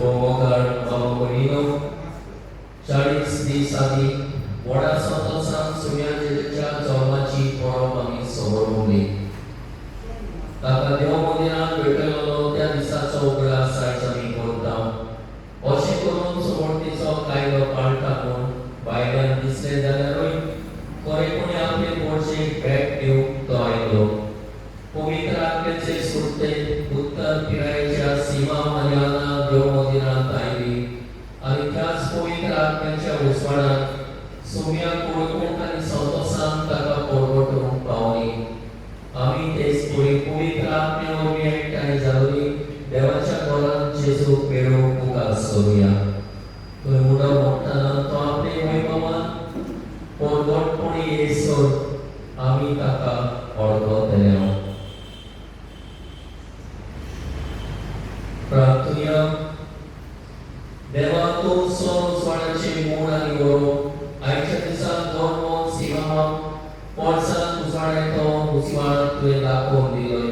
भोवमोगाळ बाबा भयणीनो, 40 दीस आदीं व्हडा संतोसान सुम्या जेजूच्या जल्माची परब आमी समरोवली. ताका देव मंदिरांत भेटयलो त्या दिसाचो उगडास आयज आमी करता. अशें करून सुमर्तीचो कायदो पाळटा म्हूण भायल्यान दिसलें जाल्यारूय खरेपणी आपले पोरशेक भेट दिवंक तो आयलो. पवित्र आत्म्याचे स्फूर्तेन उत्तर पिरायेच्या सिमांव आनी आना देव मंदिरांत आयली आनी त्याच पवित्र आत्म्याच्या उजवाडांत सुम्याक वळखूंक आनी संतोसान ताका परगटूंक पावली. आमी तेच परी पवित्र आत्म्या वरवीं एकठांय जाल्ली देवाच्या घरांत जेजूक मेळोवंक मुखार सरुया. थंय मुडो मोडटना तो आपले वैभवान परगटपणी येसर आमी ताका वळखतले. प्रार्थुया. देवा, तूं सो उजवाडाचें मूळ आनी गोरो. आयच्या दिसा दोन सिमांवाक पोरसांत उजवाडायतो उजवाड तुवें दाखोवन दिलोय.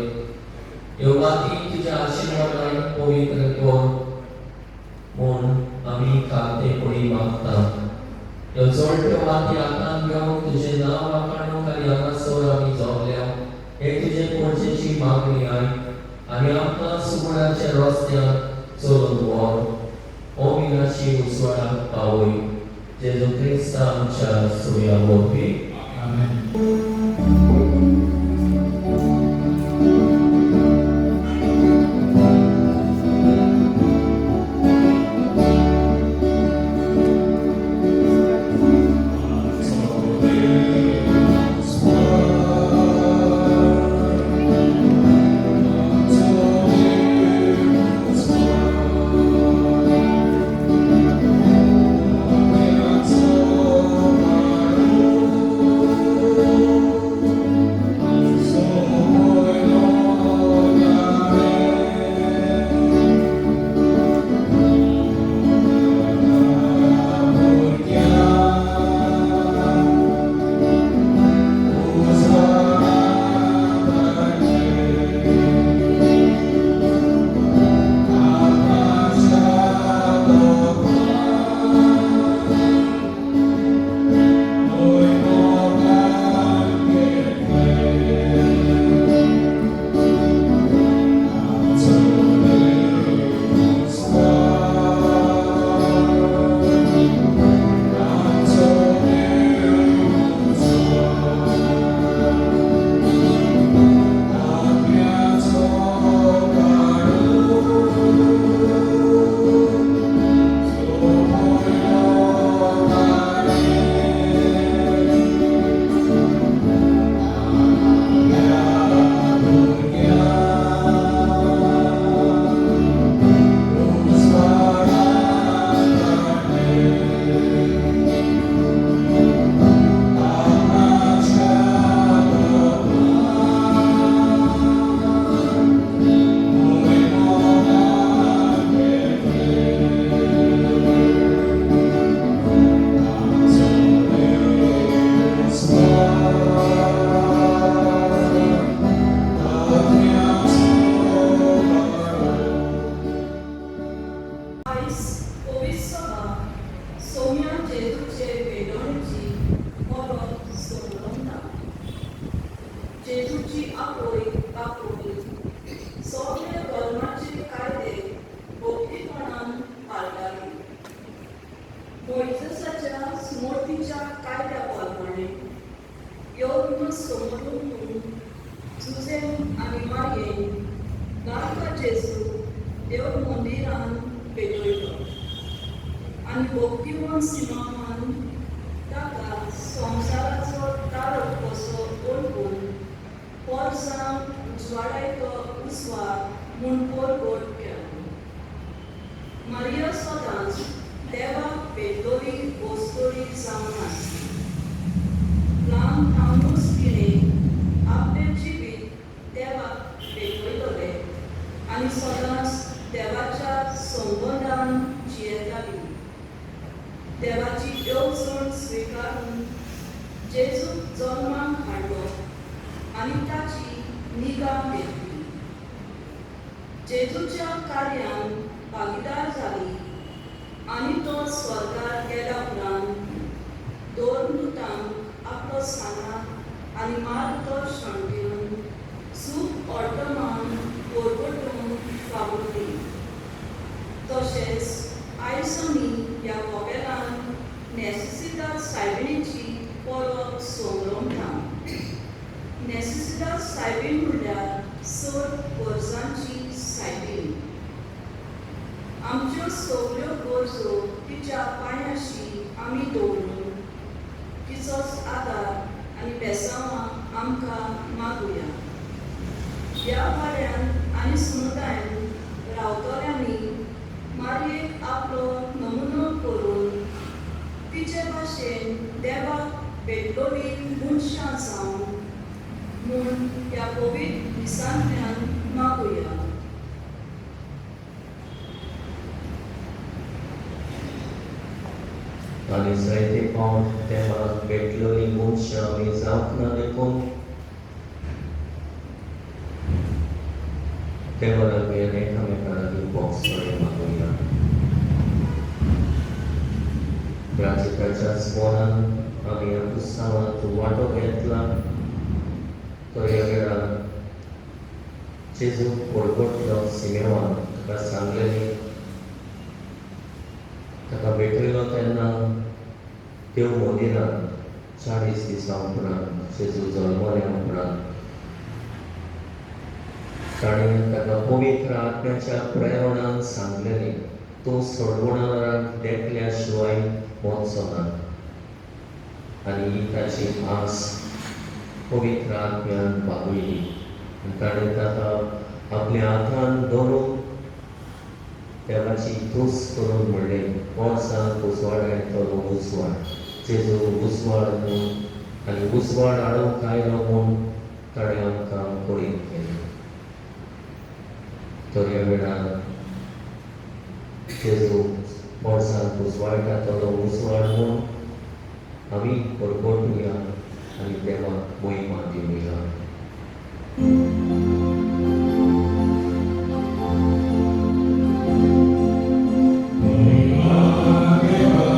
ह्यो वाती तुज्या आशिर्वादान पवित्र कर म्हूण आमी कांतेपणी मागता. ह्यो जळट्यो वाती हातांत घेवन तुजें नांव वाखाणूंक आनी हांगासर आमी जमल्या हे तुजे पोरचेची मागणी आयक आनी आमकां सुगुणाच्या रस्त्यान चलून व्हर. अविनाशी उजवाडाक पावय. जेजू क्रिस्ता आमच्या सुया वरवीं. आमेन. आयज पवित्र सभा सोम्या जेजूचे भेटवणेची परब समरमता. जेजूची आवय बापूय सगळे धर्माचे कायदे भक्तीपणान पाळटाली. मोयजेसाच्या स्मृतीच्या कायद्या प्रमाणे यज्ञ समरून जुझेन आनी मारयेन बारका जेजू देव मंदिरान पेटयलो आनी भक्तिवन सिमांवान ताका संवसाराचो तारक कसो वळखून पोरसांक उजवाडायतो उजवाड म्हूण परगट केलो. मारिया सदांच देवाक भेटलोली वस्तोली जावन आसली. ल्हान थावनूच तिणें आपलें जिवीत देवाक भेटयतलें आनी सदांच देवाच्या संबंदान जियेताली. देवाची येवजण स्विकारून जेजूक जल्माक हाडलो आनी ताची निगा घेतली. जेजूच्या कार्यान भागीदार जाली. सांगात आनी मार्गदर्शन दिवन सूख ऑर्टमान वरवटून वावुरली. तशेंच आयज आमी ह्या कॉपेलान नेसेसिदाद सायबिणीची परब समरमता. नेसेसिदाद सायबीण म्हणल्यार चड गरजांची सायबीण. आमच्यो सगल्यो गरजो तिच्या पांयाशी आमी दवरून तिचोच आदार आनी बेसांवां आमकां मागुया. ह्या वाड्यान आनी समुदायान रावतल्यांनी मारयेक आपलो नमुनो करून तिचे भाशेन देवाक भेटलोली मनशां जावन म्हूण ह्या पवित्र दिसांतल्यान मागुया. आनी जायते फावट देवाक भेटलेली मनशां आमी जावंक ना देखून देवा लागीं आनी एकामेका लागीं बोगसणें मागुया. प्राचिताच्याच मनान आमी ह्या पुस्तांवांत वांटो घेतला तर ह्या वेळार जेजू परगटलो सिमेवान ताका सांगलेलें, ताका भेटयलो तेन्ना देव मंदिरांत 40 दिसां उपरांत जेजू जल्मल्या उपरांत ताणें ताका पवित्र आत्म्याच्या प्रेरणान सांगलेलें, तूं सोडवणाराक देखल्या शिवाय वचचो ना. आनी ही ताची आस पवित्र आत्म्यान भागयली आनी ताणें ताका आपल्या हातान धरून देवाची तुस्त करून म्हणलें, वर्सांक उजवाड येतलो उजवाड. जेजू उजवाड म्हूण आनी उजवाड हाडूंक आयलो म्हूण ताणें आमकां कळीत केलें. तर ह्या वेळार जेजू वर्सांक उजवाडटा तो उजवाड म्हूण आमी परगटुया आनी देवाक महिमा दिवया. देवा.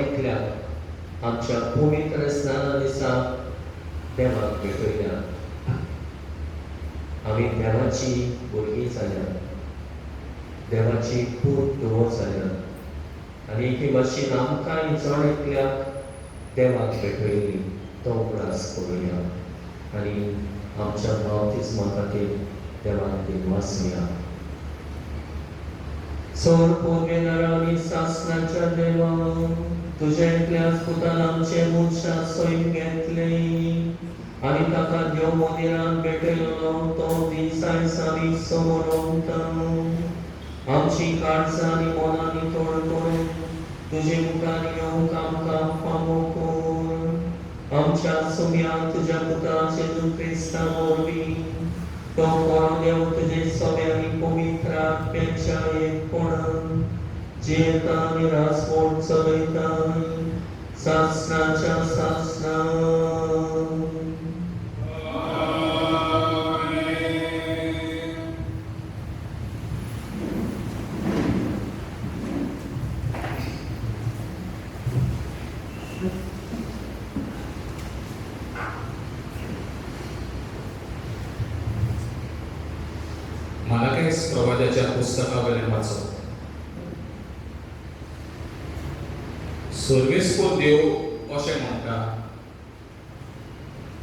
एकल्याक आमच्या पवित्र स्नाना दिसा देवाक भेटयल्या. आमी देवाची भुरगीं जाल्या, देवाची पूत धुवो जाल्या आनी एके भाशेन आमकांय जण एकल्याक देवाक भेटयली तो उगडास करुया आनी आमच्या बाप्तिस्मा खातीर देवाक दिनवासुया. सोर पोरगेनारा आनी सासणाच्या देवा, तुज्या एकल्याच पुतान आमचे मनशां सैम घेतलें आनी ताका देव मंदिरान भेटयलो तो दीस आयज आमी समोर आमची काळजां आनी मनां नितळ करून तुजे मुखार येवंक आमकां फावो कर. आमच्या सुम्या तुज्या पुता जेजू क्रिस्ता वरवीं तो खरो देव तुजे सगळ्या आनी पवित्र आत्म्याच्या एकपणान जियेता आनी राजवट चलयता सासणाच्या सासणा. मालाकेस प्रवादाच्या पुस्तकावयल्यान वाचप. सर्वेस्पर देव अशें म्हणटा,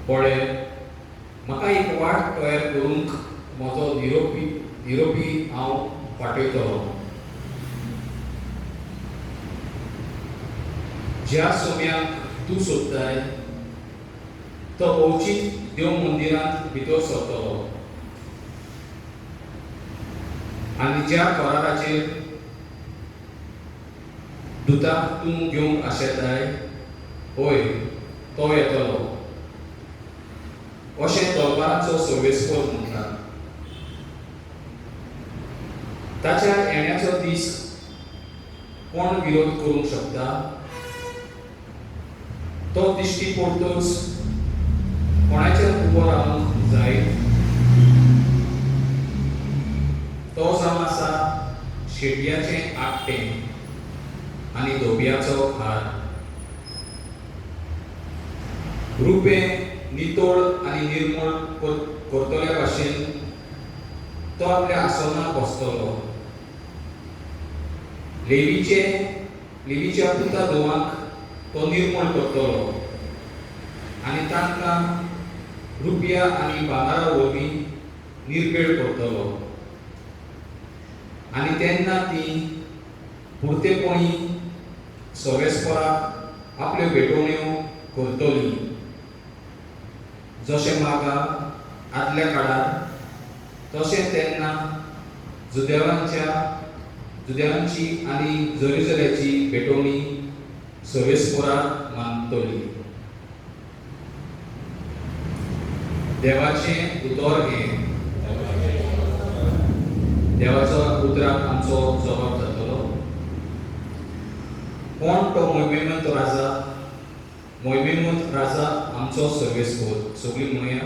पळय म्हाका एक वाट तयार करूंक म्हजो निरोपी हांव पाठयतलो. ज्या सोम्याक तूं सोदताय तो अवचीत देव मंदिरांत भितर सरतलो आनी ज्या कराराचेर दुताक तूं घेवंक आशेताय हय तो येतलो अशें दरबाराचो सर्वेस्पर म्हणटा. ताच्या येण्याचो दीस कोण विरोध करूंक शकता? तो दिश्टी पडतच कोणाचेर उबो रावंक जाय? तो जावन आसा शेटयाचें आकटें आनी धोबयाचो हार. रुपें नितळ आनी निर्मळ करतल्या भाशेन तो आपल्या आसनार बसतलो. लेवीच्या पुता धुवांक तो निर्मळ करतलो आनी तांकां रुपया आनी भांगरा वरवीं निर्बेळ करतलो आनी तेन्ना ती पुरतेपणी सर्वेस्पराक आपल्यो भेटवण्यो करतली. जशें म्हाका आदल्या काळार तशें तेन्ना जुदेवांची आनी जेरुजलेची भेटवणी सर्वेस्पराक मानतली. देवाचें उतर हें. देवाचो उतराक आमचो जबाब जातलो. कोण तो मोहिमेमंत राजा? मोहिमेमंत राजा आमचो सर्वेस्पर. सगळीं म्हणुया,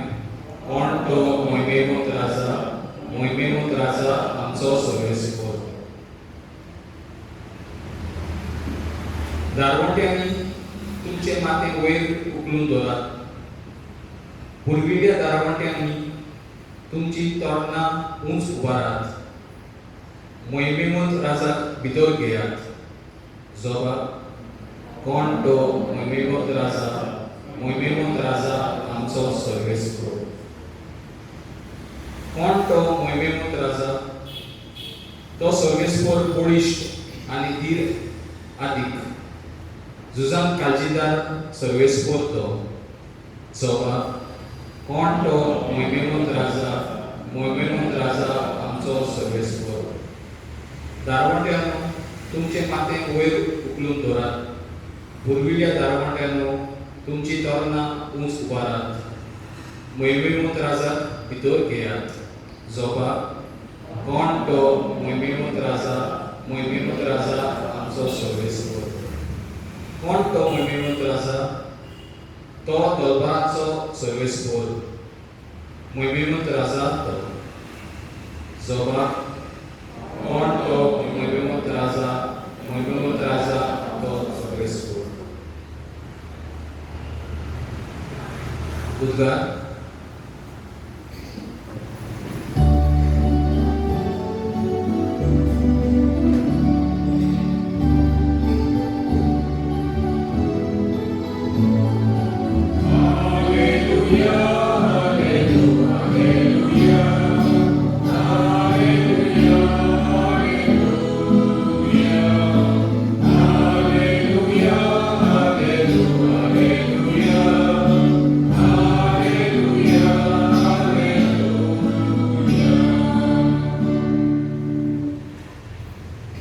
कोण तो मोहिमेमंत राजा? मोहिमेमंत राजा आमचो सर्वेस्पर. दारवट्यांनी तुमचें माथें वयर उखलून दवरात. पुर्विल्ल्या दारवट्यांनी तुमची तोरणां उंच उबारात. मोहिमेमंत राजाक भितर घेयात. जबाब, कोण तो मोहिमेमंत राजा? मोहिमेमंत राजा आमचो सर्वेस्पर. कोण तो मोहिमेमंत राजा? तो सर्वेस्पर बळिश्ट आनी धीर आदीक झुजांत काळजीदार सर्वेस्पर तो. जबाब, कोण तो मोहिमेमंत राजा? मोहिमेमंत राजा आमचो सर्वेस्पर. दारवट्यांनो तुमचें माथें वयर उखलून दवरात. पुर्विल्ल्या दारवट्यांनो तुमची तोरणां उंच उबारात. मोहिमेमंत राजाक भितर घेयात. जबाब, कोण तो मोहिमेमंत राजा? मोहिमेमंत राजा आमचो सर्वेस्पर. कोण तो मोहिमेमंत राजा? तो दरबाराचो सर्वेस्पर. मोहिमेमंत राजा तो. जबाब, कोण तो मोहिमेमंत राजा? मोहिमेमंत राजा तो सर्वेस्पर. उद्गार.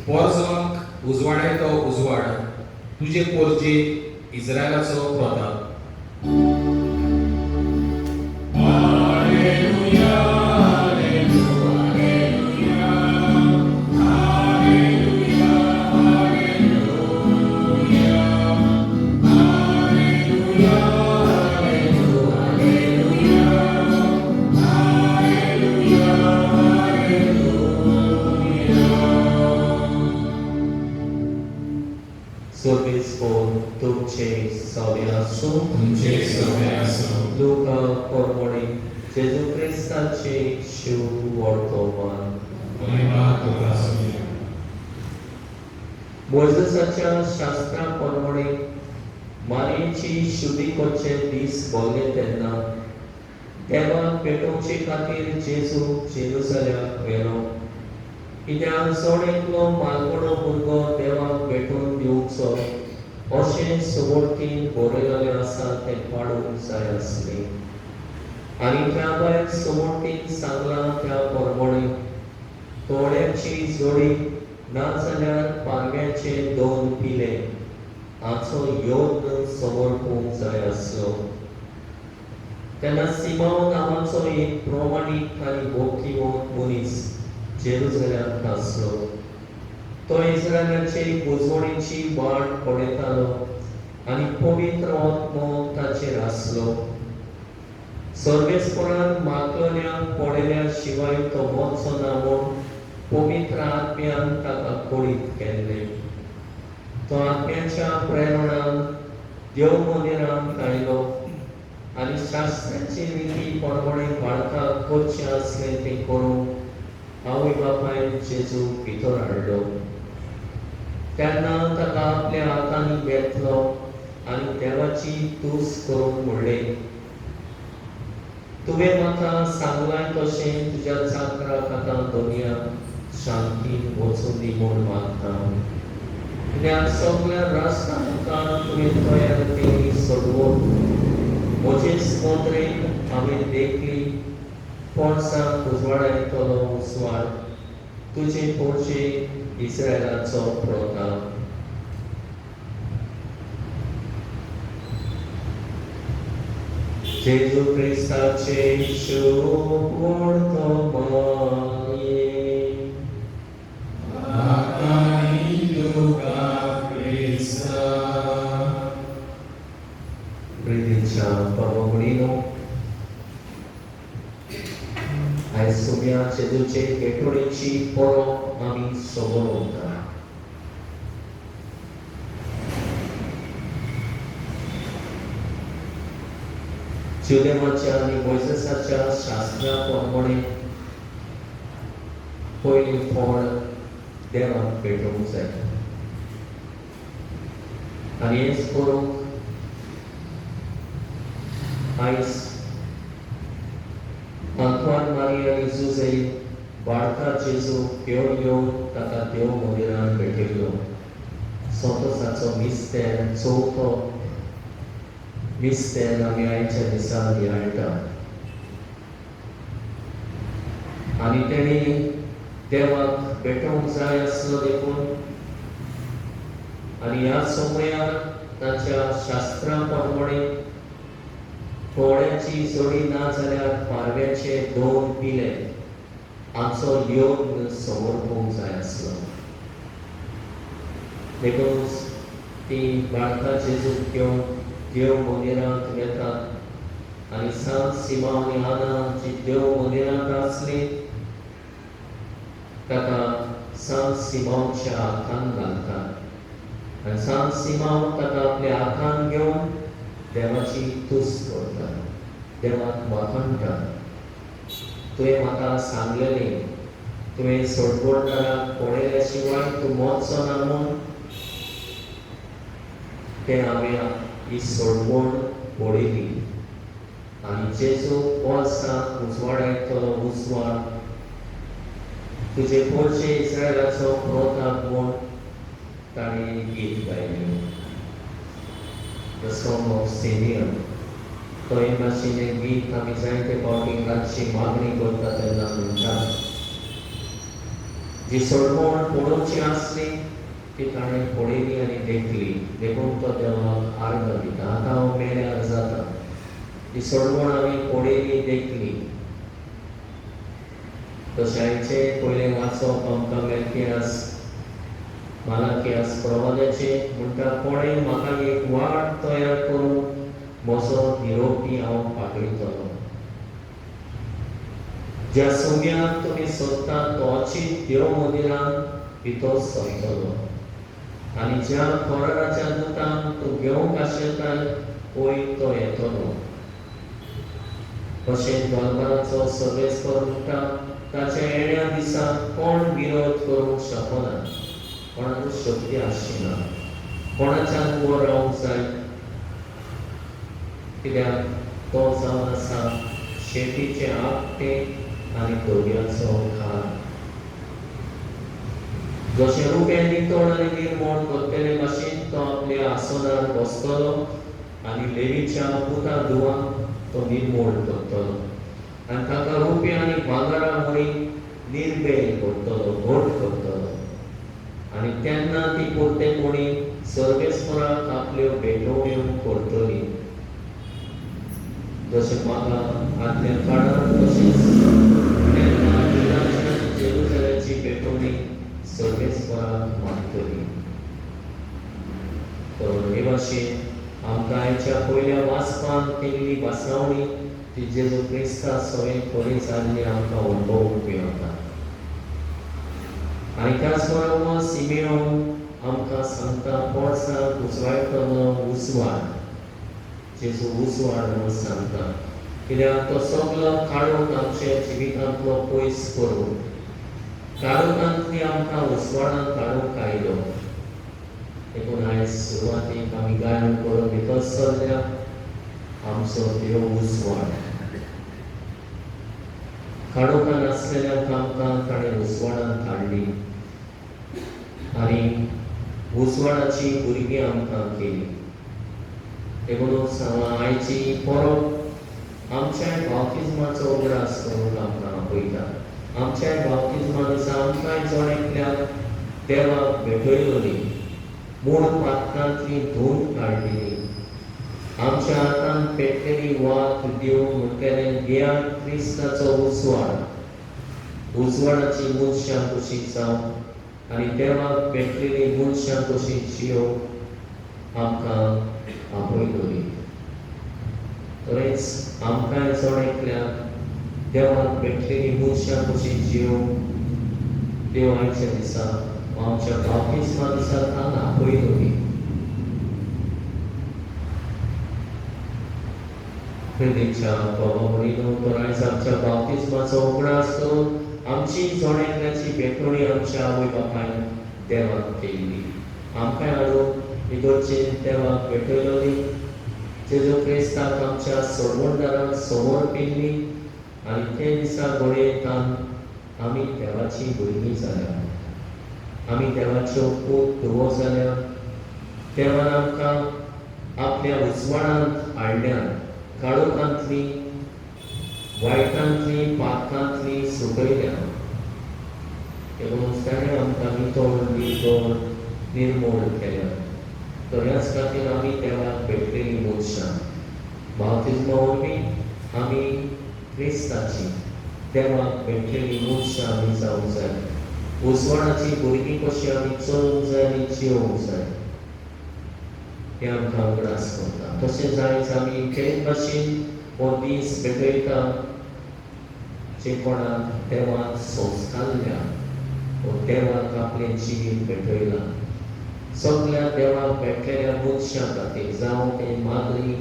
पोरजवांक उजवाडायतो उजवाड, तुजे पोरजे इस्रायलाचो प्रताप. सर्वेस्पोर तुमचे सवे आसूं. तुमचे सवे आसूं. लुका परमणी जेजू क्रिस्ताचे शिव वर्तमान. महिमा तुका आसूं. मोजसाच्या शास्त्रा प्रमाणे मारयेची शुद्धी करचे दीस भरले तेन्ना देवाक पेटोवचे खातीर जेजू जेरुसलेमाक व्हेलो. कित्याक जण एकलो मालवडो भुरगो देवाक भेटोवन दिवचो अशें सुमोर्तीन बरयलेलें आसा तें पाडूंक जाय आसलें. आनी त्या भायर सुमोर्तीन सांगलां त्या प्रमाणे तोड्याची जोडी नाजाल्यार पारव्याचे दोन पिले हाचो यत्न समर्पूंक जाय आसलो. तेन्ना सिमांव नांवाचो एक प्रमाणीक आनी भक्तीवंत मनीस जेरुसलेमांत आसलो. तो इस्रायलाचे बुजवणेची वाट पळयतालो आनी पवित्र आत्मो ताचेर आसलो. सर्वेस्परान मागलेल्या पळयल्या शिवाय तो वचो ना म्हूण पवित्र आत्म्यान ताका कळीत केल्लें. तो आत्म्याच्या प्रेरणान देव मंदिरांत आयलो आनी शास्त्राची रिती प्रमाणे बाळकाक करचें आसलें तें करूंक आवय बापायन जेजू भितर हाडलो. तेन्ना ताका आपल्या हातांनी घेतलो आनी देवाची तुस्त करूंक म्हणलें, तुवें म्हाका सांगलां तशें तुज्या चाकराक आतां दोनया शांतीन वचूं दी म्हूण मागता. कित्याक सगळ्या राष्ट्रां मुखार तुवें तयार केल्ली सोडवण म्हजेच नदरेन हांवें देखली. पोरसाक उजवाडायतलो उजवाड तुजे पोरचे इस्रायलाचो प्रताप. जेजू क्रिस्ताचे शुभ वर्तमान. प्रितीच्या परमगुणीनो, आयज सोम्या जेजूचे भेटवणेची परब आमी समोर. जुदेवाच्या आनी मोयजेसाच्या शास्त्रा प्रमाणे पयलीं फळ देवाक भेटोवंक जाय आनी हेंच करूंक आयज आंतवान मारी आनी जुजे बाळका जेजू घेवन येवन ताका देव मंदिरान भेटयलो. संतोसाचो मिस्तेर, चवथो मिस्तेर आमी आयच्या दिसा नियाळटा आनी तेणी देवाक भेटोवंक जाय आसलो देखून आनी ह्या समयार ताच्या शास्त्रा प्रमाणे कोळ्याची जोडी ना जाल्यार पारव्याचे दोन पिले हाचो यत्न समर्पूंक जाय आसलो. देखून ती बाळका जेजूक घेवन देव मंदिरांत वेतात आनी सांत सिमांव आनी आना जी देव मंदिरांत आसली ताका सांत सिमांवच्या हातान घालतात आनी सांत सिमांव ताका आपल्या हातान घेवन देवाची तुस्त करता. देवाक वाखाणटा. तुवें म्हाका सांगलेलें, तुवें सोडवणदाराक पळयल्या शिवाय तूं मरचो ना म्हूण, तें हांवें ही सोडवण पळयली. आनी जेजू वर्साक उजवाडायतलो उजवाड तुजे पोरचे इस्रायलाचो प्रोताप म्हूण ताणें गीत गायलें. The song of Simeon. तो हे भाशेन हें गीत आमी जायते फावटी रातची मागणी करता तेन्ना म्हणटा. जी सोडवण पळोवची आसली ती ताणें पळयली आनी देखली, देखून तो देवाक आर्गां दिता. आतां हांव मेल्यार जाता. ही सोडवण आमी पळयली, देखली. तशें आयचें पयलें वाचप आमकां मेलकियास मालाकियास प्रवादाचें म्हणटा, कोणें म्हाका एक वाट तयार करून म्हजो निरोपी हांव पाकळितलो. ज्या सुम्याक तुमी सोदतात तो अचीत देव मंदिरांत भितर सरतलो, आनी ज्या कराराच्या दुतांक तूं घेवंक आशेताय पळय तो येतलो. तशें दरबाराचो सर्वेस्पर म्हणटा, ताच्या येण्या दिसा कोण विरोध करूंक शकना, कोणाकूच शक्ती आसची ना, कोणाच्यान उबो रावंक जाय, कित्याक तो जावन आसा शेतीचें आपटें आनी दर्याचो खार. जशें रुपें नितळ आनी निर्मोण करतले भाशेन तो आपल्या आसनार बसतलो आनी लेवीच्या पुता धुवांक तो निर्मोण करतलो आनी ताका रुपें आनी भांगरा मुळी निर्बेल करतलो, घट करतलो. आनी तेन्ना ती पुरतेपणी सर्वेस्पराक आपल्यो भेटवण्यो करतली. जशें म्हाका आदल्या काळार तशेंच तेन्ना जुदाची आनी जेरुजलेमची भेटवणी सर्वेस्पराक मागतली. तर हे भाशेन आमकां आयच्या पयल्या वाचपान केल्ली भासावणी ती जेजू क्रिस्ता सवें खरी जाल्ली आमकां अणभवूंक मेळटा. आनी त्याच बरोबर सिमेओन आमकां सांगता, पोरसाक उजवाडटलो उजवाड, जेजू उजवाड म्हूण सांगता, कित्याक तो सगलो काळोख आमच्या जिवितांतलो पयस करून काळोखांतली आमकां उजवाडांत काडूंक आयलो. देखून आयज सुरवातीक आमी गायन करून भितर सरल्या, आमचो देव उजवाड. काळोखान आसलेल्यांक आमकां ताणें उजवाडांत हाडली आनी उजवाडाची भुरगीं आमकां केली. देखूनच आयची परब आमच्याय बाप्तिज्माचो उगडास करूंक आमकां आपयता. आमच्याय बाप्तिज्मा दिसा आमकांय जण एकल्याक देवाक भेटयलोली, मूळ पातकांतली धुवन काडलेली, आमच्या हातान पेटलेली वात दिवन म्हणटलें, घेयात क्रिस्ताचो उजवाड. उजवाडाची मनशां कशी जावं आनी देवाक पेटलेली मनशां कशी जियोवंक आमकां आपयलोली. तरेंच आमकांय जण एकल्याक देवाक पेटलेली मनशां कशी जियोवंक देव आयच्या दिसा आमच्या बाप्तिज्मा दिसा तांकां आपयलोली. प्रेरीच्या बाबा म्हणिल्लो, तर आयज आमच्या बाप्तिज्माचो उगडास करून आमची जण एकल्याची भेटवणी आमच्या आवय बापायन देवाक केल्ली, आमकांय हाडून इगर्जेन देवाक भेटयलोली, जेजू क्रिस्ताक आमच्या सोडवणदाराक समोर केल्ली आनी ते दिसा घडये तान आमी देवाची भुरगीं जाल्या, आमी देवाच्यो पूत धुवो जाल्या. देवान आमकां आपल्या उजवाडांत हाडल्यान, काळोखांतली, वायटांतली, पातकांतली सुटयल्या. देखून ताणें आमकां नितळ नितळ निर्मूळ केल्या. तर ह्याच खातीर आमी देवाक भेटलेली मनशां. बाप्तिज्मा वरवीं आमी क्रिस्ताची देवाक भेटलेली मनशां आमी जावंक जाय. उजवाडाची भुरगीं कशी आमी चलूंक जाय आनी जियोवंक जाय हें आमकां उगडास करता. तशेंच आयज आमी खेळ भाशेन हो दीस भेटयता जे कोणाक देवान संस्कारल्या वो देवाक आपलें जिवीत भेटयलां. सगल्या देवाक भेटलेल्या मनशां खातीर, जावं ते माद्री,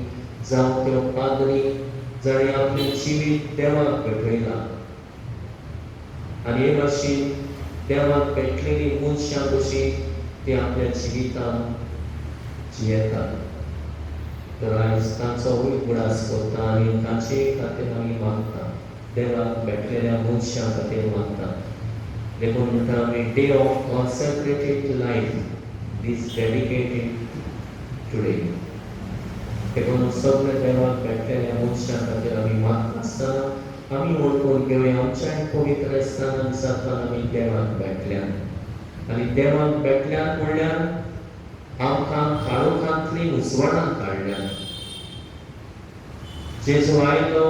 जावं त्यो पाद्री, जाणें आपलें जिवीत देवाक भेटयलां आनी हे भाशेन देवाक भेटलेली मनशां कशीं ती आपल्या जिवितान जियेतात. तर आयज तांचो उगडास करता आनी तांचे खातीर आमी मागता, देवाक भेटलेल्या मनशां खातीर मागता. देखून म्हणटा आमी day of consecrated life is dedicated today. देखून सगळे देवाक भेटलेल्या मनशां खातीर आमी मागता आसतना आमी वळखून घेवया आमच्या पवित्र स्थानान जाता आमी देवाक भेटल्यान आनी देवाक भेटल्यान म्हणल्यार आमकां काळोखांतली उजवाडान काडल्यान. जेजू आयलो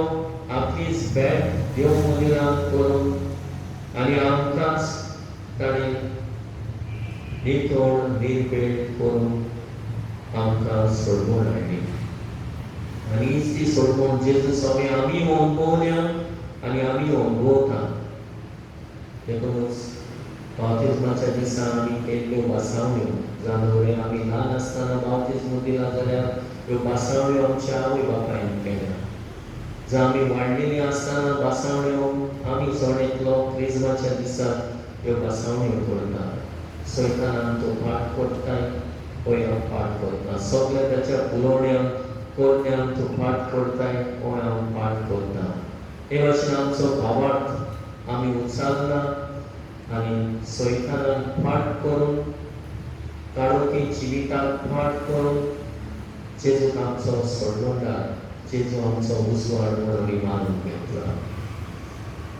आपलीच भेट देव मंदिरांत करून आनी आमकांच ताणें नितळ निर्भेळ करून आमकां सोडवण हाडली आनी हीच ती सोडवण जेजू स्वामी आमी अणभवल्या आनी आमी अणभवता. देखूनच बाप्तिज्माच्या दिसा आमी केल्ल्यो बासावण्यो जाणवले आमी ल्हान आसतना बाप्तिज्म दिला जाल्यार ह्यो बासावण्यो आमच्या आवय बापायन केल्या. जावं आमी वाडलेलीं आसतना बासावण्यो आमी जण एकलो क्रिज्माच्या दिसा ह्यो बासावण्यो करता. सैतानान तो पाठ करताय पळय हांव पाठ करता, सगळ्या ताच्या उलोवण्याक करण्याक तूं पाठ करताय पळय हांव पाठ करता. हे भाशेन आमचो भावार्थ आमी उचारला आनी सैतानान फाट करून काळोखी जिविताक फाट करून जेजूक आमचो सोडवणदार, जेजू आमचो उजवाड म्हूण आमी मानून घेतला.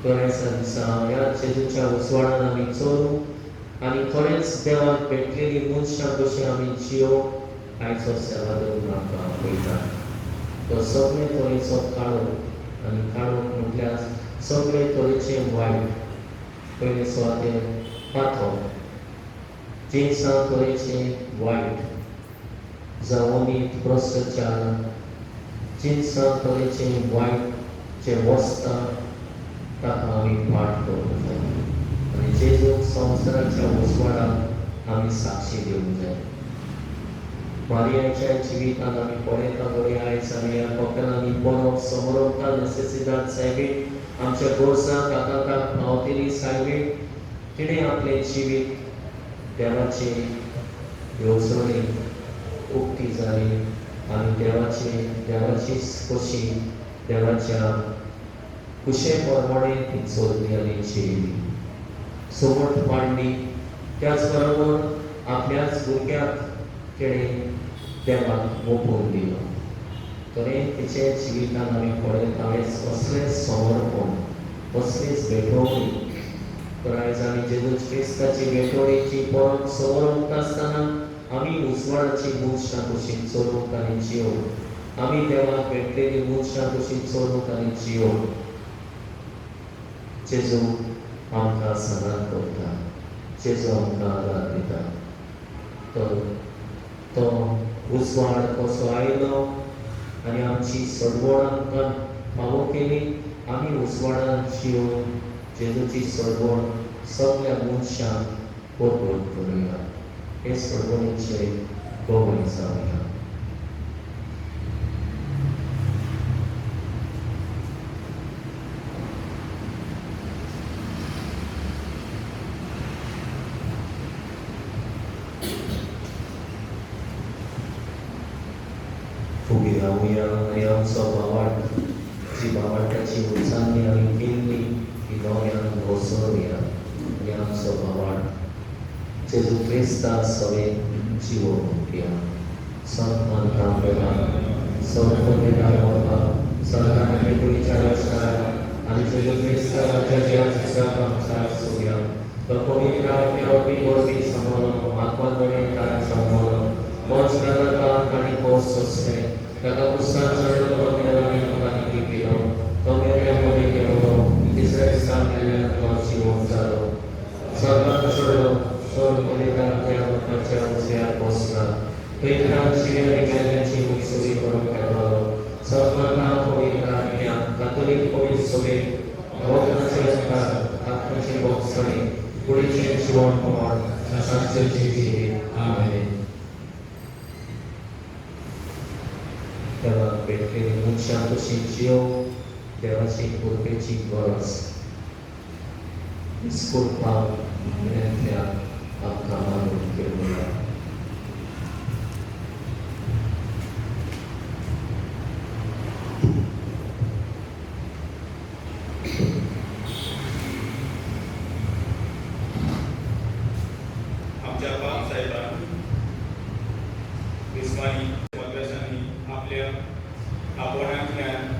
तर आयच्या दिसा ह्या जेजूच्या उजवाडान आमी चलूं आनी खरेंच देवाक भेटलेली मनशां कशी आमी जियो आयचो सेवादेव आमकां आपयता. तो सगळे तरेचो काळोख आनी काळोख म्हटल्यार सगळे तरेचे वायट पयले सुवातेर पाथो जिनसां तरेचे वायट जावं अनीत भ्रश्टाचार जिनसां तरेचे वायट जे वसता ताका आमी पाठ करूंक जाय आनी जेजूक संवसाराच्या उजवाडाक आमी साक्षी दिवंक जाय. मारियाच्या जिवितान आमी पळयता बरी आयज आमी ह्या कोंकणांनी बरो समरोता नेसेसिदाद सायबीण आमच्या गोरसांक आकांताक पावतेली सायबीण तिणें आपलें जिवीत देवाचे येवजणेक उक्ती जाली आनी देवाची कशी देवाच्या कुशे प्रमाणे ती चल्ली आनी जियेली, सोबत पाडली. त्याच बरोबर आपल्याच भुरग्याक तिणें देवाक ओंपून दिलो. तरी तिचे जिवितान आमी पळयता कसलेंच समर्पण, कसलीच भेटवणी. तर आयज आमी जेजू क्रिस्ताची भेटवणीची परब समरवता आसतना आमी उजवाडाची मनशां कशी चलूंक आनी जियोवंक, आमी देवाक भेटलेली मनशां कशी चलूंक आनी जियोवंक जेजू आमकां सांगात करता, जेजू आमकां आदार दिता. तर तो उजवाड कसो आयलो आनी आमची सोडवण आमकां फावो केली, आमी उजवाडान जियोवन जेजूची सोडवण सगळ्या मनशांक परगट करुया. हे सोडवणीचे गवाय जावया. फुगीर रावया आनी आमचो भावार्थ जी भावार्थाची उचारणी आमी केल्ली ती दोळ्यान घोसोवया आनी आमचो भावार्थ जेजू क्रिस्ता सवे जिवो उरया. संत मानता संत संतांनी कुडीच्या रचना आनी जेजू क्रिस्ताच्या जिवाच्या सोया तो पवित्र आत्म्या वरवीं समोलो आत्मा तारा समोलो पोच आनी पोस सोंसले ताका पुस्तक चडलो तो मेलो आनी पिलो तो मेल्या मदीं गेलो तिसऱ्या दिसा मेल्ल्यान तो जिवंत जालो. स्वर्गांत चडलो स्वर्ग पवित्र आत्म्याच्या उजव्यार बसला थंय जिवे आनी मेल्ल्याची मुसुरी करूंक येतालो. सद्मता पवित्र आत्म्या कातोलीक पवित्र सभेक भोगनाचे अधिकार आत्म्याचे भोगसणे कुडीचें जिवनपण सांचें जिवीत. आमेन. देवाक भेटलेली मनशां कशी जियोवंक देवाची कृपेची गरज करपाक म्हयन्यांतल्यान आमकां मानून घेवया. आमच्या बाप साहेबान दिसवानी मद्रासांनी आपल्या आपोणांतल्यान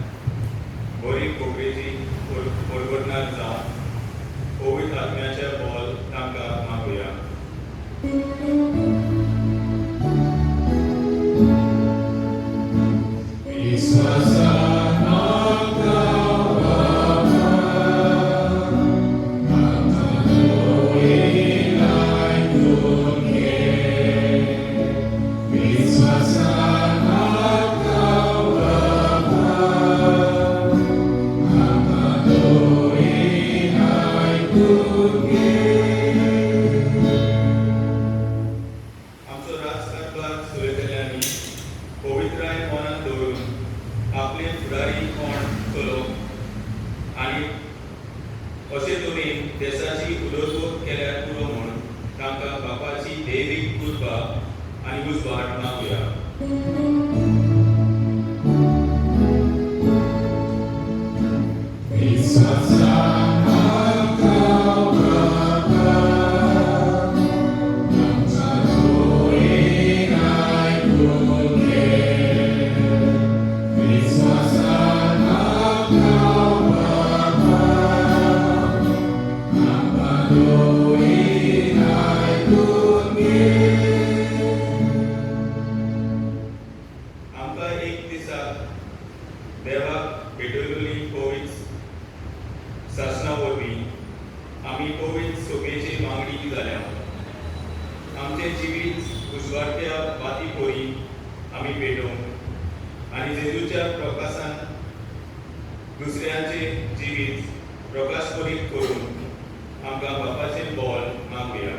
बरी खोबरेची ओरगडणार जावन पवित्र आत्म्याच्या बोल तांकां मागुया. आमचो राजकारभार चलयतल्यांनी पवित्राय मनांत दवरून आपले फुडारी कोण चलोवंक आनी अशे तरेन देशाची उदरगत केल्यार पुरो म्हूण तांकां बापाची दैवीक कृपा आनी उजवाड मागुया. आमकां एक दिसा देवाक भेटयल्ली पवित्र सासणा वरवीं आमी पवित्र सोबेची मागणी जाल्या. आमचें जिवीत उजवाडत्या वाती परी आमी पेटोवंक आनी जेजूच्या प्रकाशान दुसऱ्यांचें जिवीत प्रकाशपरीत करून आमकां बापाचें बोल मागुया.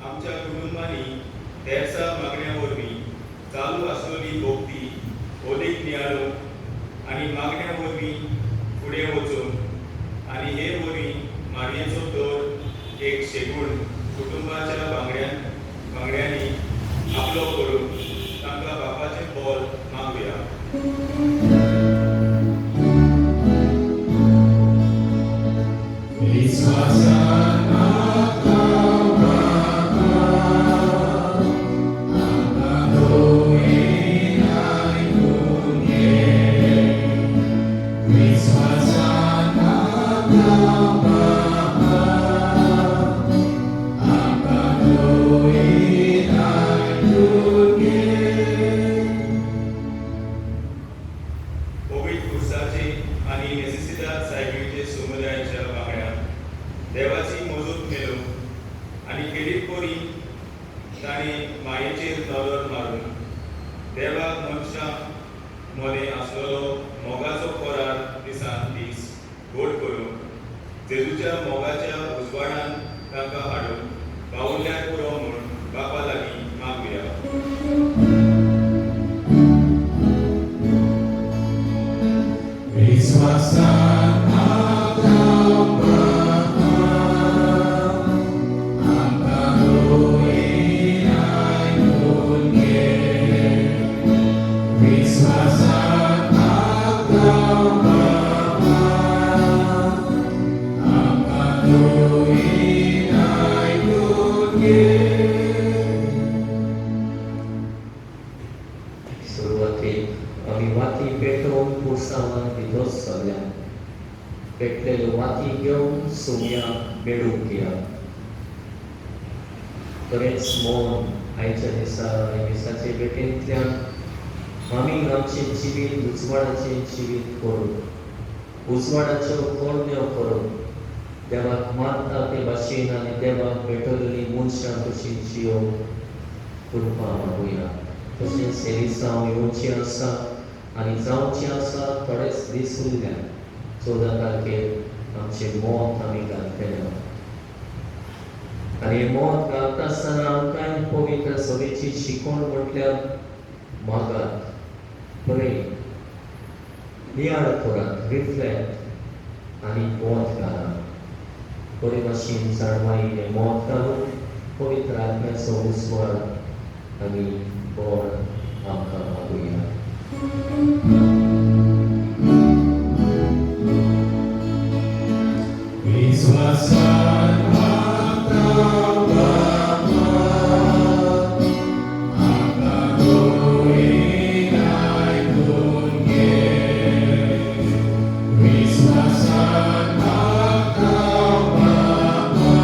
आमच्या कुटुंबांनी तेर्सा मागण्या वरवीं चालू आसलेली भोक्ती ओलीक नियाळूंक आनी मागण्या वरवीं फुडें वचूंक आनी हे वरवीं मारयेचो दर एक शेगूण कुटुंबाच्या वांगड्यांनी आपलो करून तांकां बापाचें बोल मागुया. पवित्र पुरसाचे आनी नेसेसिदाद सायबीचे समुदायाच्या वांगड्यान देवाची मजूत मेळोवंक आनी खेरीत परी ताणें मायेचेर नदर मारून देवाक मनशां मदें आसलेलो मोगाचो करार दिसान दीस घट करूंक जेजूच्या मोगाच्या उजवाडान तांकां हाडून वावुरल्यार पुरो म्हूण बापा लागीं मागुया. सुरवातेक आमी वाती पेटोवन पुरसांवान भितर सरल्या. पेटलेल्यो वाती घेवन सुमया बेडूंक या. बरेंच मौन आयच्या दिसा आनी मिसाचे भेटेंतल्यान आमी आमचें जिवीत उजवाडाचें जिवीत करून, उजवाडाच्यो करण्यो करून देवाक मानता ते भाशेन आनी देवाक भेटवलेली मनशां कशी जियोवंक कृपा मागुया. तशेंच हे दिसा येवचें आसा आनी जावचें आसा थोडेच दीस उरल्यान 14 तारखेर आमचें मत आमी घालतले आनी हें मत घालता आसतना आमकांय पवित्र सभेची शिकवण म्हटल्यार मागात, प्रे, नियाळ करात, रिफ्लेक्ट आनी मत घालात. बरे भाशेन जाणवाय हें मत घालून पवित्र आत्म्याचो उजवाड आनी बळ आमकां मागुया. विश्वासान मागता बापा, आमकां दोळीन आयकून घे. विश्वासान मागता बापा,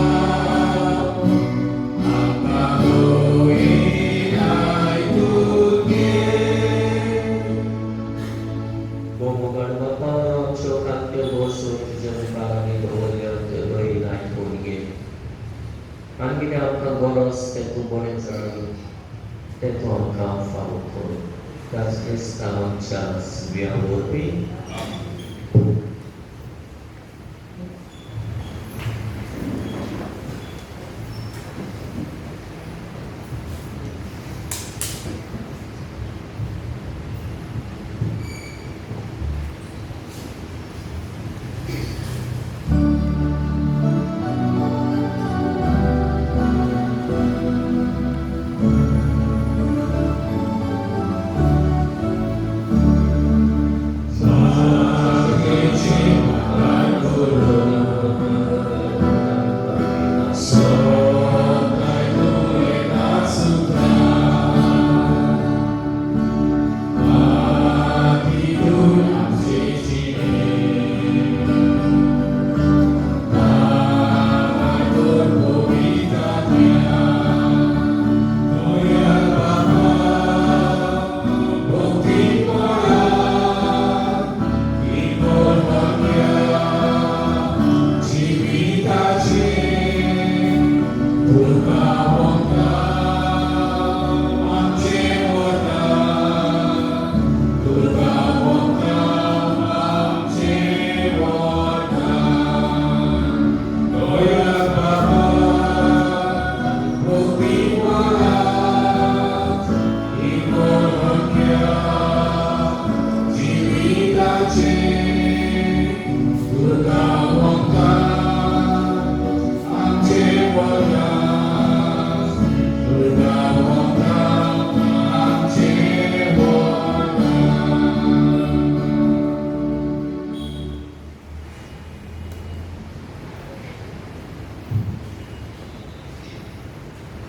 आमकां दोळीन आयकून घे. मोगाळ बापा, आमच्यो खात्यो गरजो तुज्या मुखार आमी दवरल्या त्यो दोळीन आयकून घे. आनी कितें आमकां गरज तें तूं बरें जाणा, तें तूं आमकां फावो कर. त्याच क्रिस्तांवांच्या सुव्या वरवीं.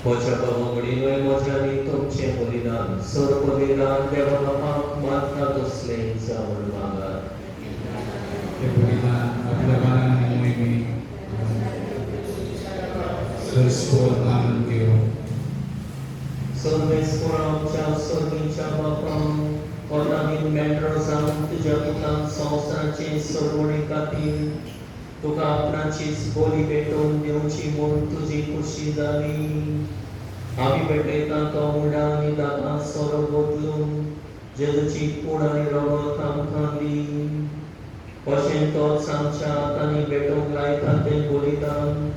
म्हज्या बाबा म्हणिल्लें म्हज्यांनी तुमचें बलिदान सर बलिदान देवा बापाक मानता तसलें जावन मागात. ते बलिदान आपल्या बालांनी मोहिमे सरस्वत आनंद घेवं. सर्वेस्पोरा आमच्या सर्गीच्या बापाक कोणानी मेंढरो जावन तुज्या पुतान संवसाराचे सोडवणे खातीर तुका आपणाचीच बोली भेटोवन दिवची म्हूण तुजी खुशी जाली. आमी भेटयता तो मुडा आनी दातां सोरो बदलून जेजूची कूड आनी रगत आमकां दी. अशें तोच आमच्या हातांनी भेटोवंक लायता तें बलिदान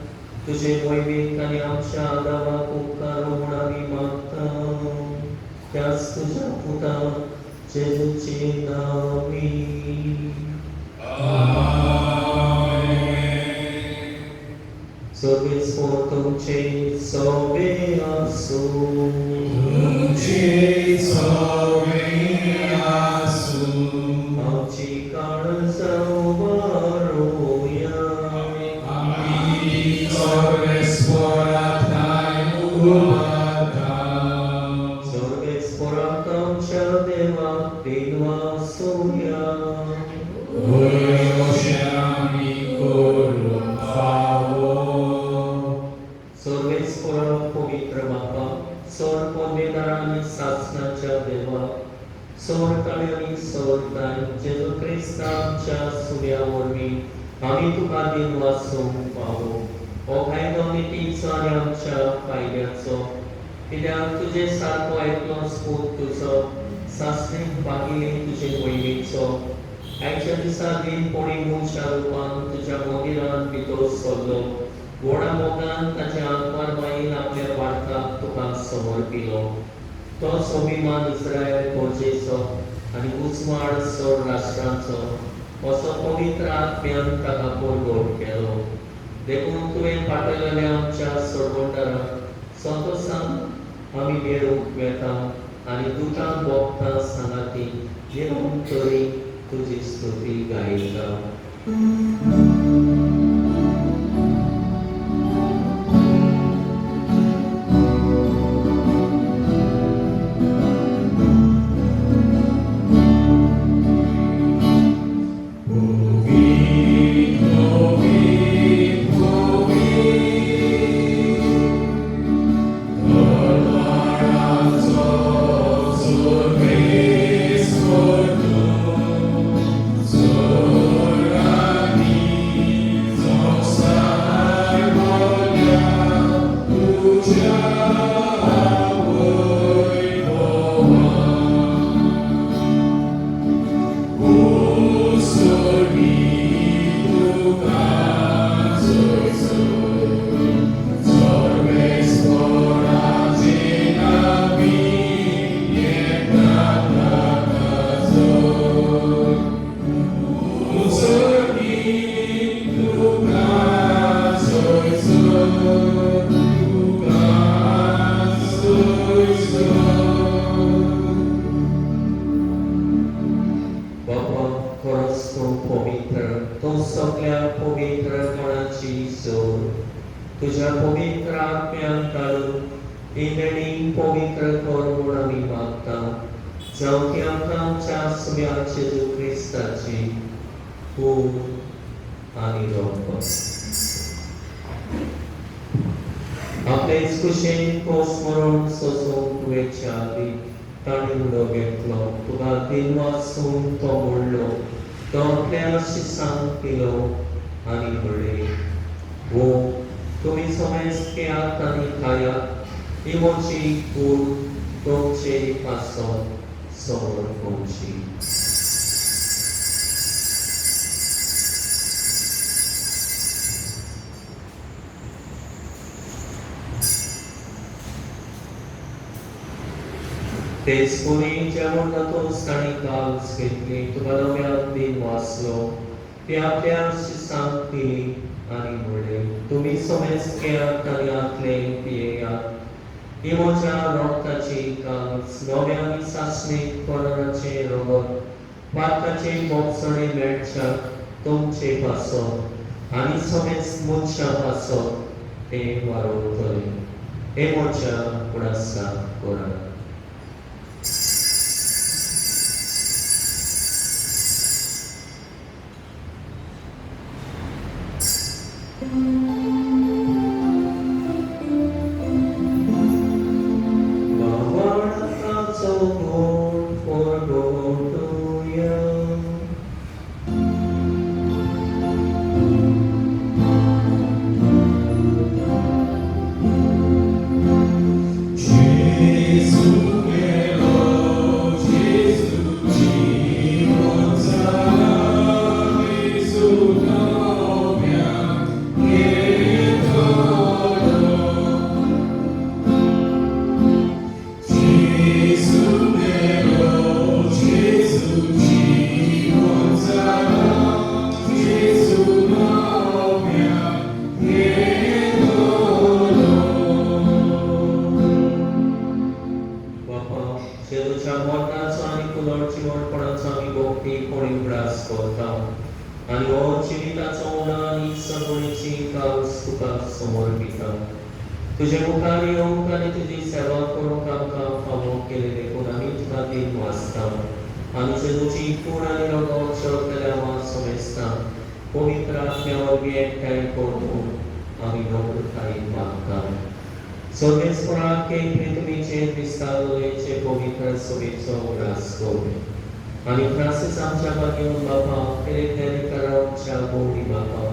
तुजे मोहिमेक आनी आमच्या आदावाक उपकार म्हूण आमी मागता. त्याच तुज्या पुता जेजूचे नांवी. सर्वेस्पोर तुमचे सवे आसूं. तुमचे सवे आसूं. आमची काळजां उबारुया. आमी सर्वेस्पोराक ठांय उबारता. सर्वेस्पोराक आमच्या देवाक देनवासुया. अशें आमी करूंक फावो. सर्वेस्पोरा पवित्र बापा, सर पदवेदार आनी सासणाच्या देवा, सवरताय आनी सवरताय जेजू क्रिस्ताच्या सुम्या वरवीं आमी तुका दिनवासूंक पावो. हो कायदो नितीचो आनी आमच्या फायद्याचो, कित्याक तुजे सारको एकलोच पूत तुजो सासणीक भागिल्ली तुजे मोहिमेचो आयच्या दिसा दिनपणी मनशा रुपान तुज्या मंदिरान भितर सरलो. व्हडा मोगान ताच्या आंकवार मायेन आपल्या बाळकाक तुका समर्पिलो. तो स्वाभिमान इस्रायल प्रजेचो आनी उजवाड चड राष्ट्रांचो असो पवित्र आत्म्यान ताका परगट केलो. देखून तुवें पाठयलेल्या आमच्या सोडवणदाराक संतोशान आमी मेळूंक वेता आनी दुतां भोगता सांगाती निरंतरी तुजी स्तुती गायता. बाबा खरोच तूं पवित्र, तूं सगळ्या पवित्रपणाची जोड. तुज्या पवित्र आत्म्यान काडून ही देणी पवित्र कर म्हूण आमी मागता, जावं ती आमकां आमच्या सुम्या जेजू क्रिस्ताची कूड आनी रगत. आपलेच कुशेन कोस मरण सोसूंक वेच्या आदीं ताणें उडो घेतलो, तुका दिनवासून तो मोडलो, तो आपल्या शिसांक दिलो आनी म्हणलें, वो तुमी समेस्त घेयात आनी खायात, ही म्हजी कूड तुमचे पासत समर्पणची. तेच परी जेवण जातूच ताणें काल्स घेतली, तुका नव्यान दिन वाचलो, ती आपल्या शिसांक दिली आनी म्हणलें, तुमी समेस्त घेयात आनी हांतलें पियेयात, ही म्हज्या रगताची काल्स, नव्या आनी सासणीक कराराचें रगत, पातकाचे भोगसणे मेळच्या तुमचे पासत आनी समेस्त मनशां पासत तें वारोवतलें. हें म्हज्या उडासाक करात. बाबाचो गुण परगटुया. बापा, जेजूच्या मरणाचो आनी पुनर्जिवणपणाचो आमी भक्तीपणी उगडास करता आनी हो जिविताचो उणो आनी सगळीची काल्स तुका समर्पिता. तुजे मुखार येवंक आनी तुजी सेवा करूंक आमकां फावो केले देखून आमी तुका दिन वाचता आनी जेजूची कूड आनी रगत जेवतल्या वा समेस्ता पवित्र आत्म्या वरवीं एकठांय करून आमी नम्रतायेन मागता. सर्वेस्पराक एक तुमीचेर विस्तारलेचे पवित्र सभेचो उगडास करूया. आनी फ्रांसीस आमच्या भाग्यवंत बापा, फेरेक आमच्या गौरी बापा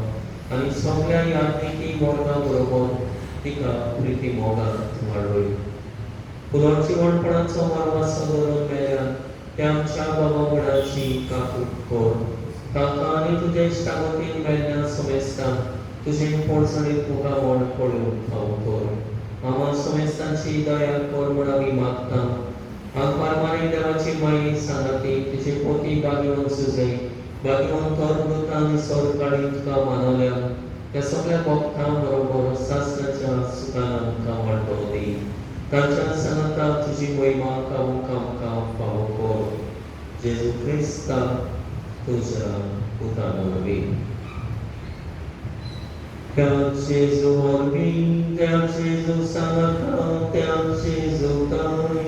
आनी सगळ्या याज्ञिकी वर्गा बरोबर तिका प्रिती मोगांत वाडय. पुनर्जिवणपणाचो मर्माचो धरून मेल्यान त्या आमच्या बाबा वडाची काकूट कर. तांकां आनी तुजे इश्टागतीन मेल्ल्या समेस्तांक तुजें पोळसणीत मुखामळ पळोवंक फावो कर. आमा समेस्तांची दया कर म्हूण आमी मागता. आंकवार देवाची माई सांगाती तुजे पोती भाग्यवंत सुजय भाग्यवंत धर्मदूत आनी सरकाळी तुका मानवल्या त्या सगळ्या भक्तां बरोबर सासणाच्या सुखान आमकां वांटो दी. तांच्या सांगाता तुजी महिमा गावूंक आमकां फावो कर. जेजू क्रिस्ता तुज्या पुता वरवीं. त्या जेजू वरवीं, त्या जेजू सांगाता, त्या जेजू ताई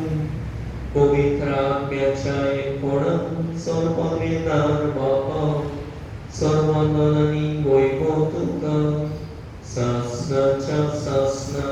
पवित्र आत्म्याच्या एकपणान सर्वविधान बापा सर्वंदन आनी वैभव तुका सासणाच्या सासणा.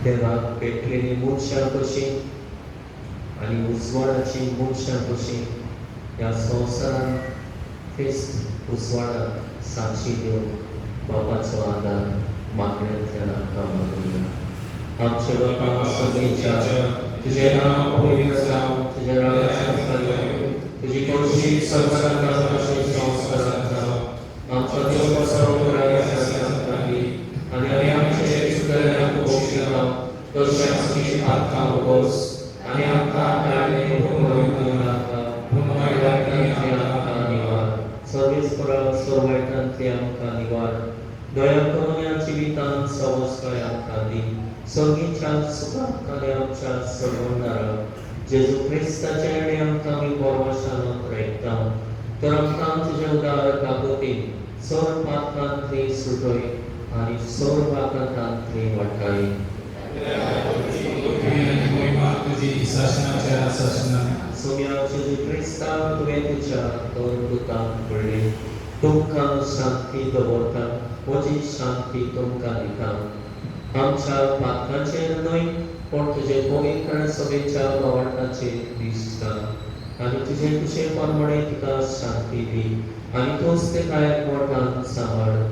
देवाक पेटलेली मनशां कशीं आनी उजवाडाची मनशां कशीं ह्या संवसारांत ख्रिस्त उजवाडाक साक्षी दिवन बापाचो आदार मागण्यांतल्यान आमकां मागुया. आमचे बापा सगळीच्या तुजें नांव पवित्र जावं, तुजें राज्य येवं, तुजी खोशी संवसारांत तशी संवसारांत जावं. आमचो दिवस आनी आमी आमचे चुकल्यांक बक्षिता तशें आमची आत्मा बस आनी आमकां नाका पूण वायटांतली आमकां निवार. सर्वेस्परा सर्व वायटांतली आमकां निवार. दया करून ह्या जिवितांत सवस्काय आमकां दी. सर्गीच्या सुखाक आनी आमच्या सर्वंदारा जेजू क्रिस्ताचे आनी आमकां आमी परवाशान रायता. तर आमकां तुजे उदार काकुतीन सर्व पातकांतली सुटय आनी सर्व आकांतांतली वाटाय. सोम्या जेजू क्रिस्ता तुवें तुज्या धर्मदूतांक म्हणलें, तुमकां शांती दवरता, म्हजी शांती तुमकां दिता. आमच्या पातकांचेर न्हय पूण तुजे पवित्र सभेच्या भावार्थाचेर दिसता आनी तुजे तुजे प्रमाणे तिका शांती दी आनी तूंच ते कांय मोठान सांबाळ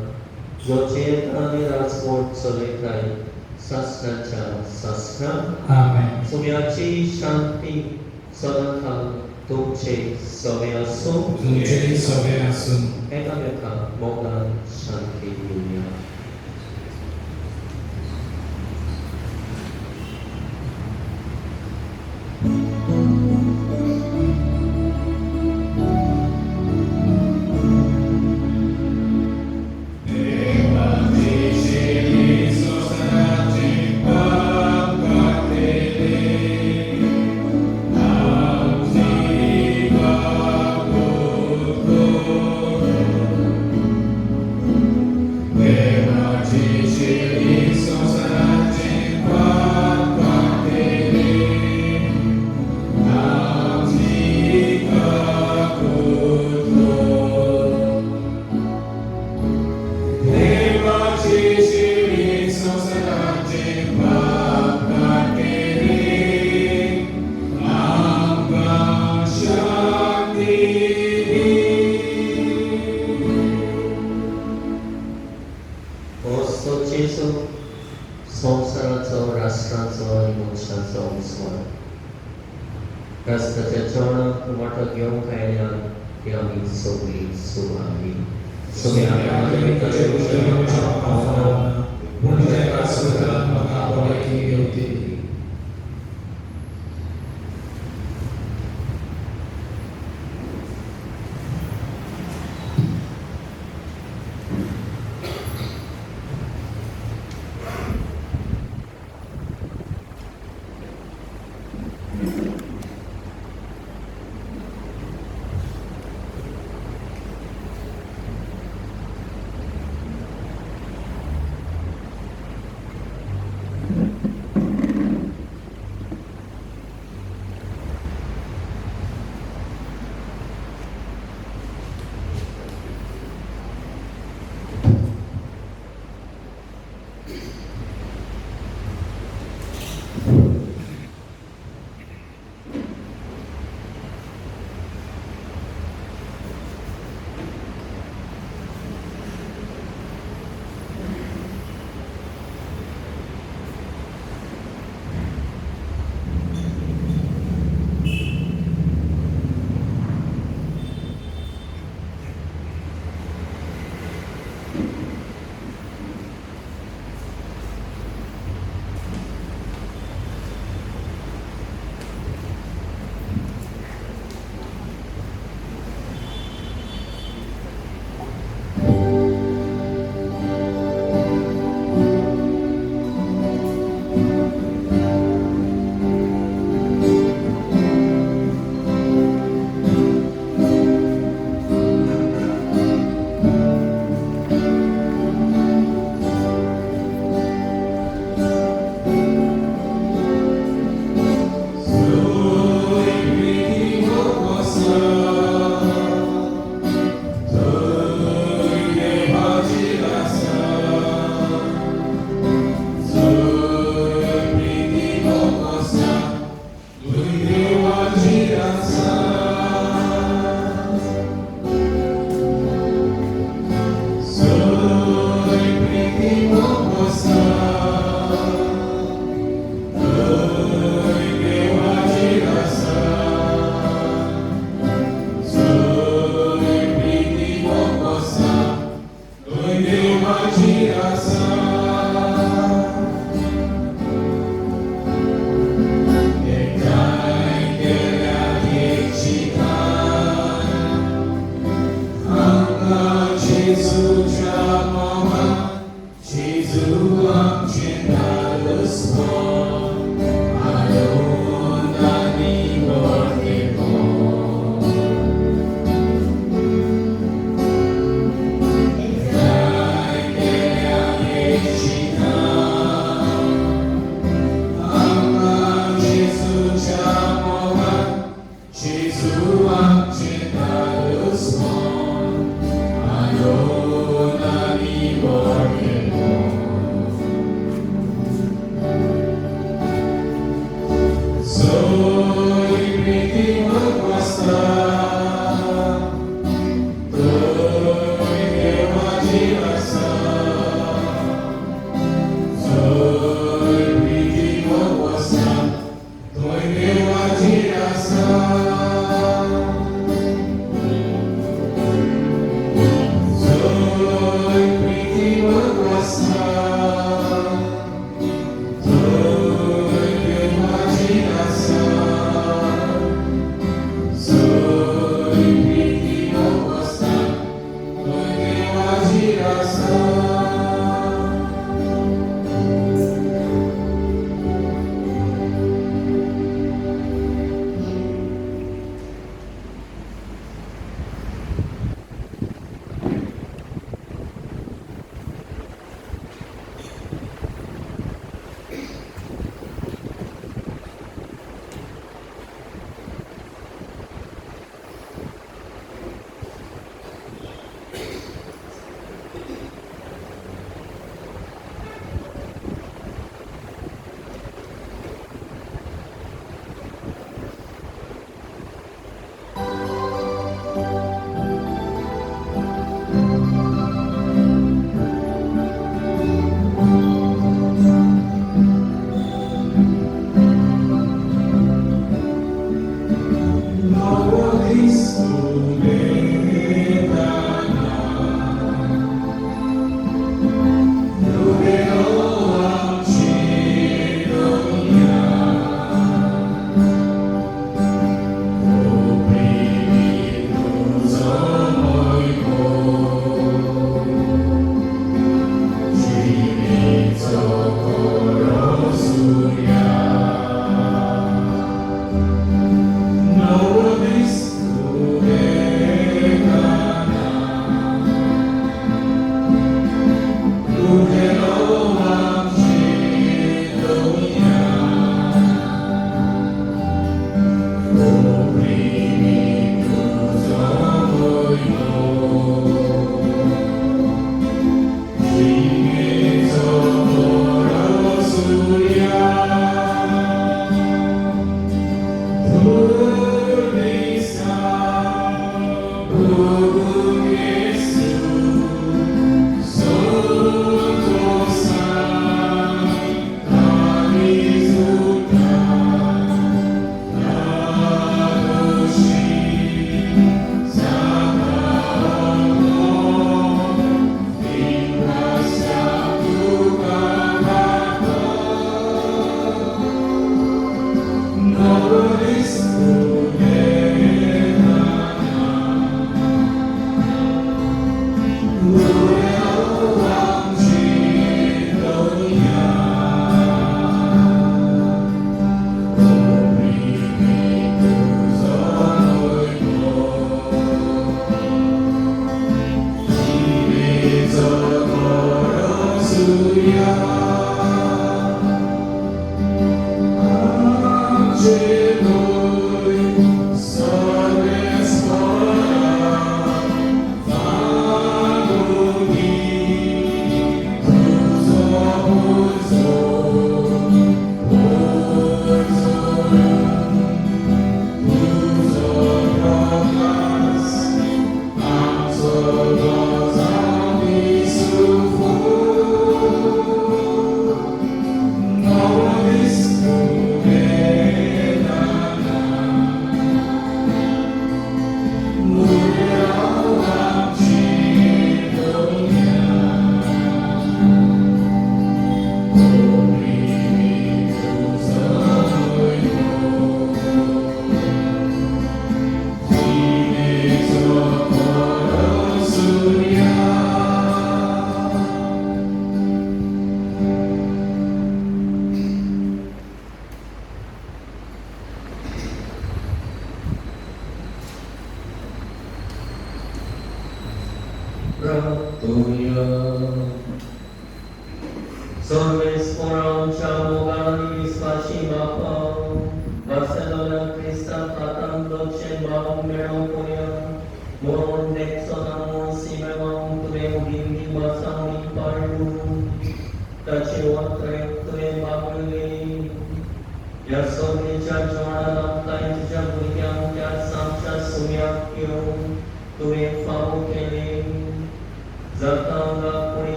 जो जियेता आनी राजवट चलयताय सासणाच्या सासणा. आमेन. सोम्याची शांती सदांकाल तुमचे सवे आसूं. तुमचे सवे आसूं. एकामेकांक मोगान शांती दिवया. संवसाराचो, राष्ट्राचो आनी मनशाचो उजवाड. रस्त्याच्या जेवणाक वांटो घेवंक आयल्यान ती आमी सगळीं Suvali.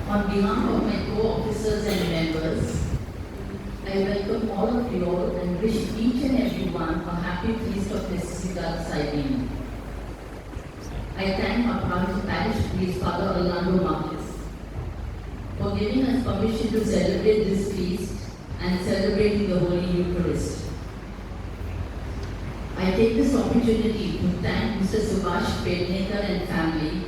On behalf of my co-officers and members, I welcome all of you all and wish each and every one a happy feast of Necesidad Cyrene. I thank our parish priest, Father Orlando Marquez, for giving us permission to celebrate this feast and celebrating the Holy Eucharist. I take this opportunity to thank Mr. Subhash Pednekar and family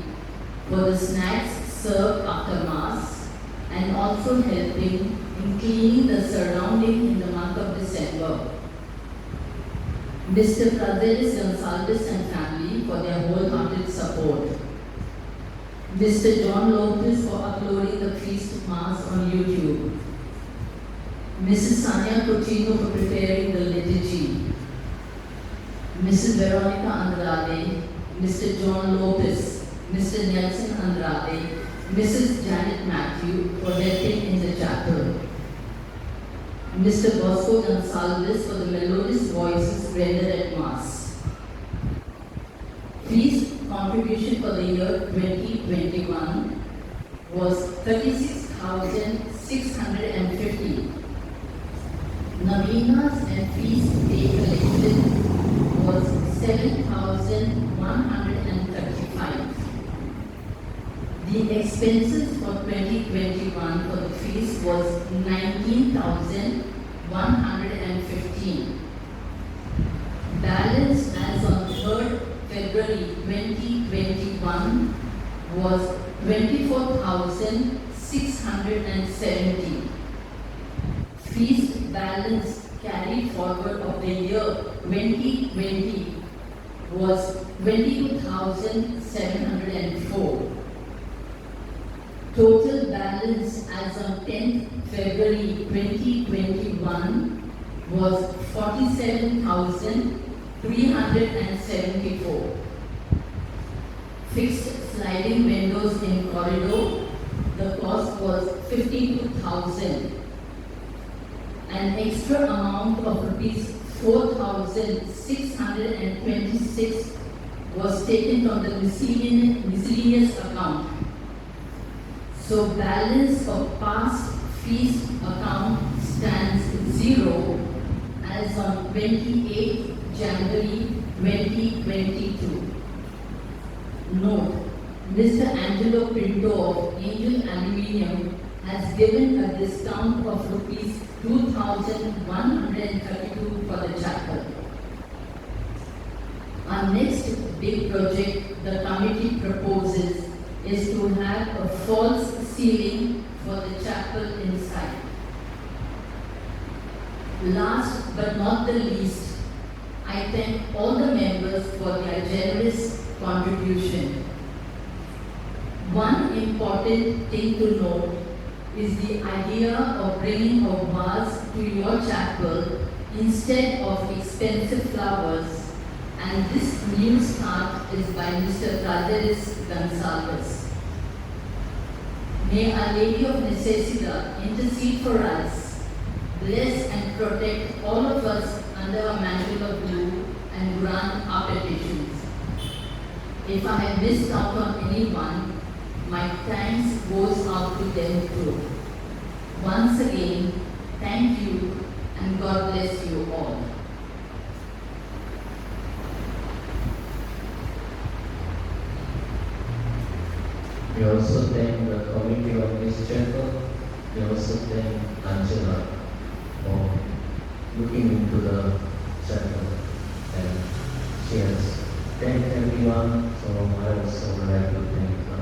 for the snacks served after Mass and also helping in cleaning the surrounding in the month of December. Mr. Pradelis Gonsalves and family for their wholehearted support. Mr. John Lopez for uploading the feast Mass on YouTube. Mrs. Sanya Coutinho for preparing the liturgy. Mrs. Veronica Andrade, Mr. John Lopez, Mr. Nelson Andrade, Mrs. Janet Matthew for helping in the chapel. Mr. Bosco Gonsalves for the melodious voices rendered at Mass. Feast contribution for the year 2021 was 36,650. Novenas and feast day collection was 7,135. The expenses for 2021 for the feast was 19,115. Balance as on 3rd February 2021 was 24,670. Feast balance carried forward of the year 2020 was 22,704. Total balance as on 10th February 2021 was 47,374. Fixed sliding windows in corridor, the cost was 52,000. An extra amount of rupees 4,626 was taken from the miscellaneous account. So balance of past feast account stands zero as on 28th January 2022. Note, Mr. Angelo Pinto of Angel Aluminium has given a discount of rupees 2,132 for the chapel. Our next big project the committee proposes is to have a false ceiling for the chapel inside. Last but not the least, I thank all the members for their generous contribution. One important thing to note is the idea of bringing a vase to your chapel instead of expensive flowers, and this new start is by Mr. Pradelis Gonsalves. May Our Lady of Necesidad intercede for us, bless and protect all of us under her mantle of blue, and grant our petitions. If I have missed out on anyone, my thanks goes out to them too. Once again, thank you and God bless you all. We also thank the committee of this chapel. We also thank Angela for looking into the chapel, and she has thanked everyone, so I also would like to thank her.